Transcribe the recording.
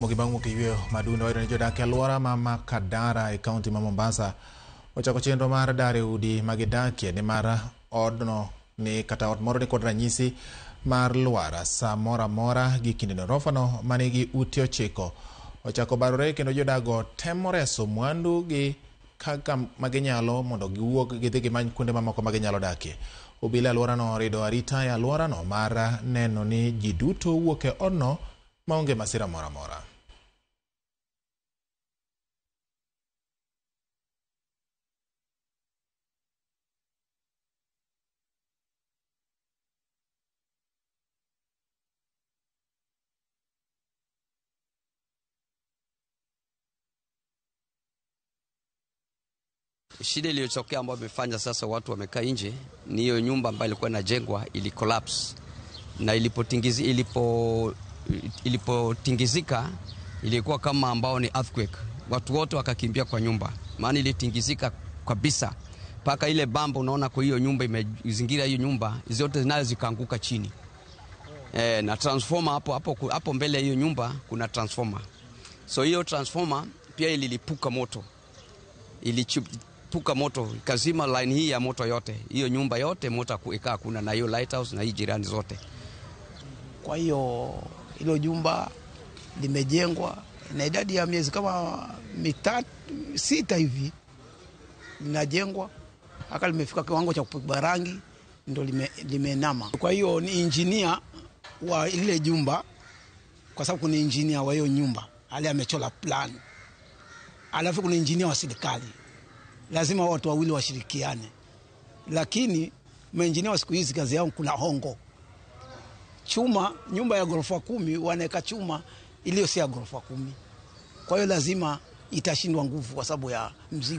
Bang' yweyo madundo wayudo ni jodak e alwora ma Makadara e kaunti ma Mombasa ochako chenro mar dar e udi ma gidakie nimar odno ni kata ot moro ni kod ranyisi mar lwar sa moro amora gi kindeno. Orofano manigi ute 9 ochako barore kendo jodago temo reso mwandu gi kaka maginyalo mondo giwuog gidhi gimany kuonde mamoko ma ginyalo dakie. Obila e alworano orido arita e alworano mar neno ni ji duto wuok e odno maonge masira moro amora. Shida iliyotokea ambayo imefanya sasa watu wamekaa nje ni hiyo nyumba ambayo ilikuwa inajengwa ili collapse, na ilipotingizika ilikuwa kama ambao ni earthquake. Watu wote wakakimbia kwa nyumba, maana ilitingizika kabisa mpaka ile bamba unaona kwa hiyo nyumba imezingira hiyo nyumba zote nazo zikaanguka chini. Na transformer hapo mbele ya hiyo nyumba kuna transformer. So hiyo transformer pia ililipuka moto. Ilichipuka moto ikazima line hii ya moto yote. Hiyo nyumba yote moto ikaa kuna na hiyo lighthouse na hii jirani zote. Kwa hiyo hilo jumba limejengwa na idadi ya miezi kama 6 hivi linajengwa haka limefika kiwango cha kupigwa rangi ndo limeinama. Kwa hiyo ni engineer wa ile jumba, kwa sababu kuna engineer wa hiyo nyumba ale amechora plan, alafu kuna engineer wa serikali. Lazima watu wawili washirikiane, lakini maengineer wa siku hizi kazi yao kuna hongo. Chuma, nyumba ya ghorofa 10 wanaweka chuma iliyo si ya ghorofa 10. Kwa hiyo lazima itashindwa nguvu kwa sababu ya mzigo.